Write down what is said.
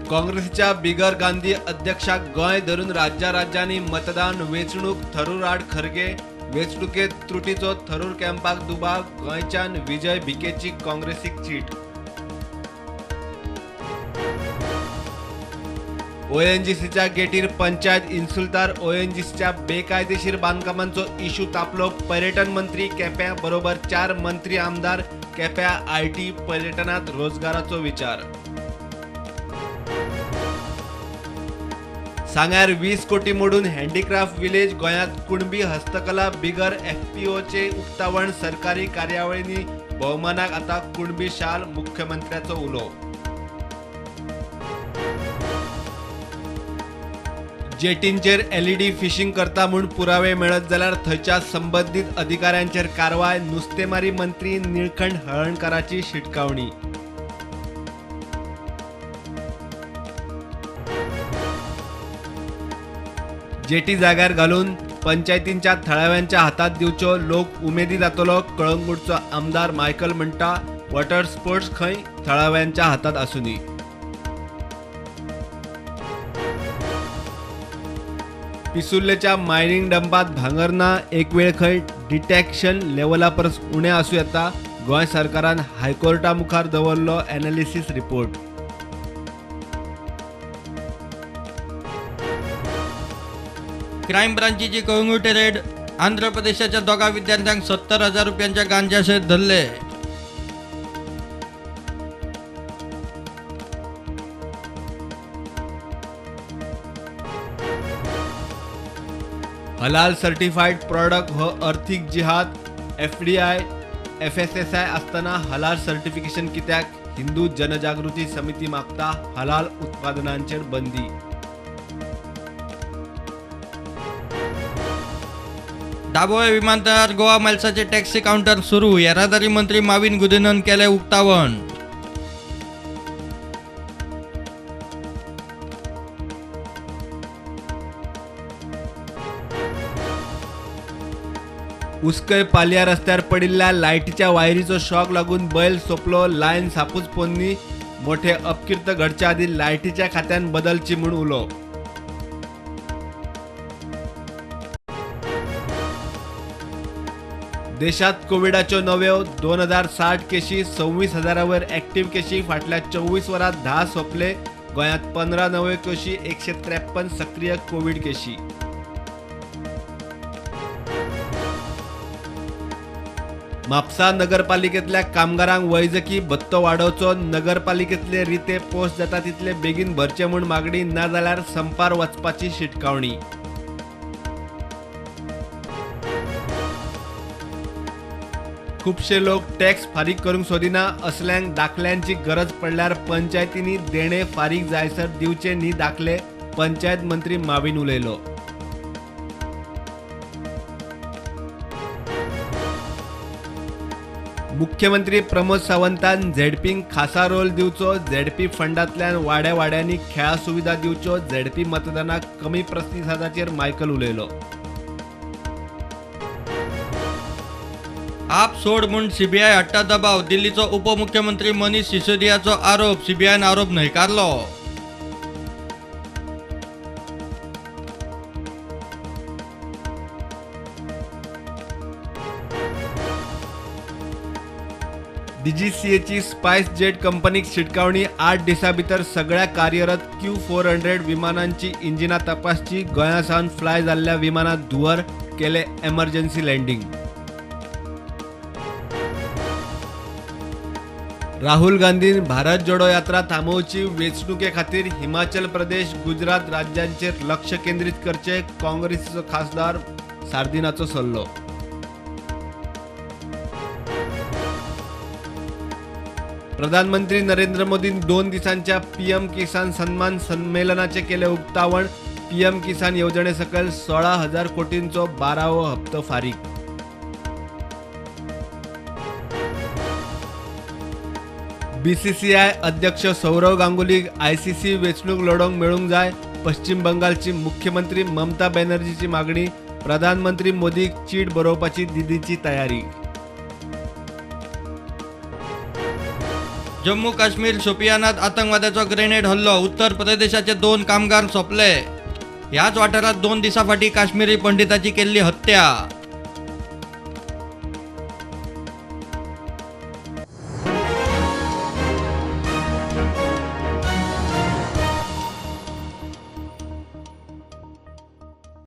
काँग्रेसीच्या बिगर गांधी अध्यक्षाक गोंय धरून राज्या राज्यांनी मतदान वेंचणूक थरूर आड खरगे, वेंचणुकेत त्रुटीचो थरूर कॅम्पाक दुबाव, गोंयच्यान विजय भिकेची काँग्रेसीक चीट। ओएनजीसीच्या गेटीर पंचायत इन्सुलतार, ओएनजीसीच्या बेकायदेशीर बांदकामांचो इश्यू तापलो। पर्यटन मंत्री केप्यां बरोबर 4 मंत्री आमदार, केप्यां IT पर्यटनात रोजगाराचो विचार। सांग्यार 20 कोटी मोडून हँडीक्राफ्ट विलेज, गोंयांत कुणबी हस्तकला बिगर एफपीओचे उक्तावण, सरकारी कार्यावळींनी भोवमानाक आतां कुणबी शाल, मुख्यमंत्र्याचो उलो। जेटींचेर एलईडी फिशिंग करता म्हूण पुरावे मेळत जाल्यार थंयच्या संबंदीत अधिकाऱ्यांचेर कारवाय, नुस्तेमारी मंत्री निळकंठ हळर्णकाराची शिटकावणी। जेटी जाग्यार घालून पंचायतींच्या थळाव्यांच्या हातात दिवच्यो, लोक उमेदी जातलो, कळंगूटचो आमदार मायकल म्हणटा वॉटर स्पोर्ट्स खंय थळाव्यांच्या हातात आसूनी। पिसुर्लेच्या मायनिंग डंपात भांगर ना, एक वेळ खंय डिटेक्शन लेवला परस उणें आसूं येता, गोंय सरकारान हायकोर्टा मुखार दवरलो एनालिसीस रिपोर्ट। क्रायम ब्रांचीची कळंगूट रेड, आंध्र प्रदेशाच्या 2 विद्यार्थ्यांक 70,000 रुपयांच्या गांजा सयत धरले। हलाल सर्टिफाईड प्रॉडक्ट हो अर्थीक जिहाद, एफडीआय एफएसएसआय आसतना हलाल सर्टिफिकेशन कित्याक, हिंदू जनजागृती समिती मागता हलाल उत्पादनांचेर बंदी। दाबोळे विमानतळार गोवा मायल्साचे टॅक्सी काउंटर सुरू, येरादारी मंत्री माविन गुदिन्होन केले उक्तावण। उसकय पालया रस्त्यार पडिल्ल्या लायटीच्या वायरीचो शॉक लागून बैल सोंपलो, लायन सापूच पोन्नी, मोठे अपकीर्त घडच्या आदी लायटीच्या खात्यान बदलची म्हूण उलो। देशात कोविडाच्यो नव्यो 2060 केशी, 26,000 वयर ऍक्टिव्ह केशी, फाटल्या 24 वरांत 10 सोंपले, गोंयांत 15 नव्यो केशी, 153 सक्रीय कोविड केशी। म्हापसा नगरपालिकेतल्या कामगारांक वैजकी भत्तो वाडोवचो, नगरपालिकेतले रिते पोस्ट जाता तितले बेगीन भरचे म्हूण मागणी, ना जाल्यार संपार वचपाची शिटकावणी। खुबशे लोक टॅक्स फारीक करूंक सोदिना, असल्यांक दाखल्यांची गरज पडल्यार पंचायतींनी देणे फारीक जायसर दिवचे न्ही दाखले, पंचायत मंत्री माविन उलयलो। मुख्यमंत्री प्रमोद सावंतान झेडपींक खासा रोल दिवचो, झेडपी फंडांतल्यान वाड्या वाड्यांनी खेळा सुविधा दिवच्यो, झेडपी मतदानाक कमी प्रतिसादाचेर मायकल उलयलो। आप सोड म्हूण सीबीआय हाडटा दबाव, दिल्लीचो उपमुख्यमंत्री मनीष सिसोदियाचो आरोप, सीबीआयन आरोप न्हयकारलो। डीजीसीएची स्पायस जेट कंपनीक शिटकावणी, 8 दिसां भितर सगळ्या कार्यरत Q400 विमानांची इंजिनां तपासची, गोंया सावन फ्लाय जाल्ल्या विमानांत धुंवर, केले एमर्जन्सी लँडिंग। राहुल गांधीन भारत जोडो यात्रा थांबोवची, वेंचणुके खातीर हिमाचल प्रदेश, गुजरात राज्यांचेर लक्ष केंद्रीत करचे, काँग्रेसीचो खासदार सार्दिनाचो सल्लो। प्रधानमंत्री नरेंद्र मोदीन 2 दिसांच्या पीएम किसान सन्मान संमेलनाचे केले उक्तावण, पीएम किसान येवजणे सकयल 16,000 कोटींचो 12वो हप्तो फारीक। बीसीसीआय अध्यक्ष सौरव गांगुलीक आयसीसी वेंचणूक लढोवंक मेळूंक जाय, पश्चिम बंगालची मुख्यमंत्री ममता बॅनर्जीची मागणी, प्रधानमंत्री मोदीक चीट बरोवपाची दिदीची तयारी। जम्मू काश्मीर शोपियानात आतंकवाद्याचो ग्रेनेड हल्लो. उत्तर प्रदेशाचे 2 कामगार सोंपले. ह्याच वाठारात 2 दिसां फाटीं काश्मीरी पंडिताची केल्ली हत्या.